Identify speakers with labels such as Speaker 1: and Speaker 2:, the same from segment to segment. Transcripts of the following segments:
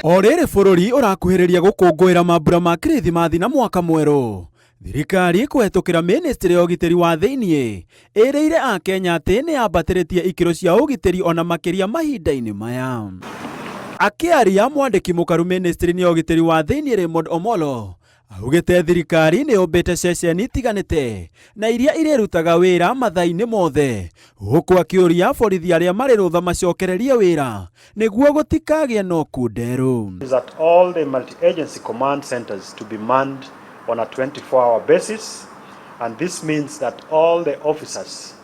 Speaker 1: O rĩrĩ bũrũri ũrakuhĩrĩria gũkũngũĩra mambura ma Kirithimathi na mwaka mwerũ, thirikari kũhetũkĩra mĩnĩstrĩ ya ũgitĩri wa thĩiniĩ ĩrĩire Akenya atĩ nĩ yambatĩrĩtie ikĩro cia ũgitĩri ona makĩria mahinda-inĩ maya. Akĩaria mwandĩki mũkaru mĩnĩstrĩ-inĩ ya ũgitĩri wa thĩiniĩ Raymond Omolo augĩte thirikari nĩ yũmbĩte ceceni itiganĩte na iria irĩrutaga wĩra mathaa-inĩ mothe huku akĩũria borithi arĩa marĩ rũtha macokererie wĩra nĩguo gũtikagĩe na ũkunderu.
Speaker 2: Is that all the multi-agency command centers to be manned on a 24-hour basis, and this means that all the officers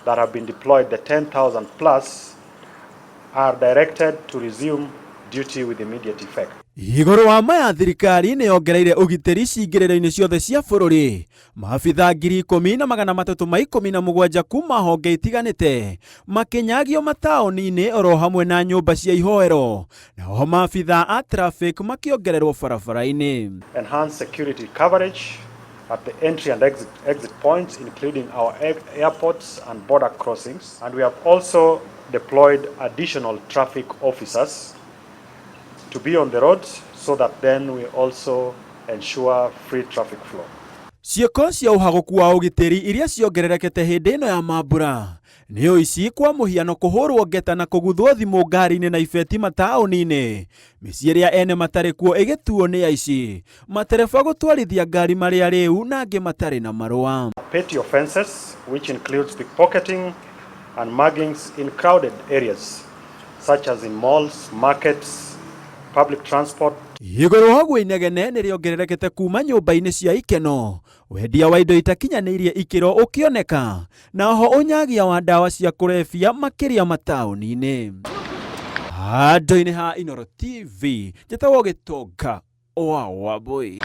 Speaker 2: that have been deployed, the 10,000 plus, are directed to resume duty with immediate effect.
Speaker 1: Igũrũ wa maya thirikari nĩ yongereire ũgitĩri cingĩrĩro-inĩ ciothe cia bũrũri. Maabitha 10,317 kuma honge itiganĩte makĩnyagio mataũni-inĩ oro hamwe na nyũmba cia ihoero, na oho maabitha a traffic makĩongererwo barabara-inĩ.
Speaker 2: Enhanced security coverage at the entry and exit points, including our airports and border crossings. And we have also deployed additional traffic officers to be on the roads so that then we also ensure free traffic flow.
Speaker 1: Ciĩko cia ũhagũku wa ũgitĩri iria ciongererekete hĩndĩ ĩno ya mambura nĩ ũici, kwa mũhiano kũhũrwo ngeta na kũguthwo thimũ ngari-inĩ na ibeti mataũni-inĩ, mĩciĩ ĩrĩa ene matarĩ kuo ĩgĩtuo nĩ aici, matereba gũtwarithia ngari marĩ arĩu na angĩ matarĩ na marũa.
Speaker 2: Petty offenses, which includes pickpocketing and muggings in crowded areas, such as in malls, markets, public transport.
Speaker 1: Igũrũ hoguo inegene nĩ rĩongererekete kuma nyũmba-inĩ cia ikeno, wendia wa indo itakinyanĩirie ikĩro ũkĩoneka, na oho ũnyagia wa ndawa cia kũrebia makĩria mataũni-inĩ. Handũ-inĩ ha Inooro TV, njĩtagwo Gĩtonga wa Wambui.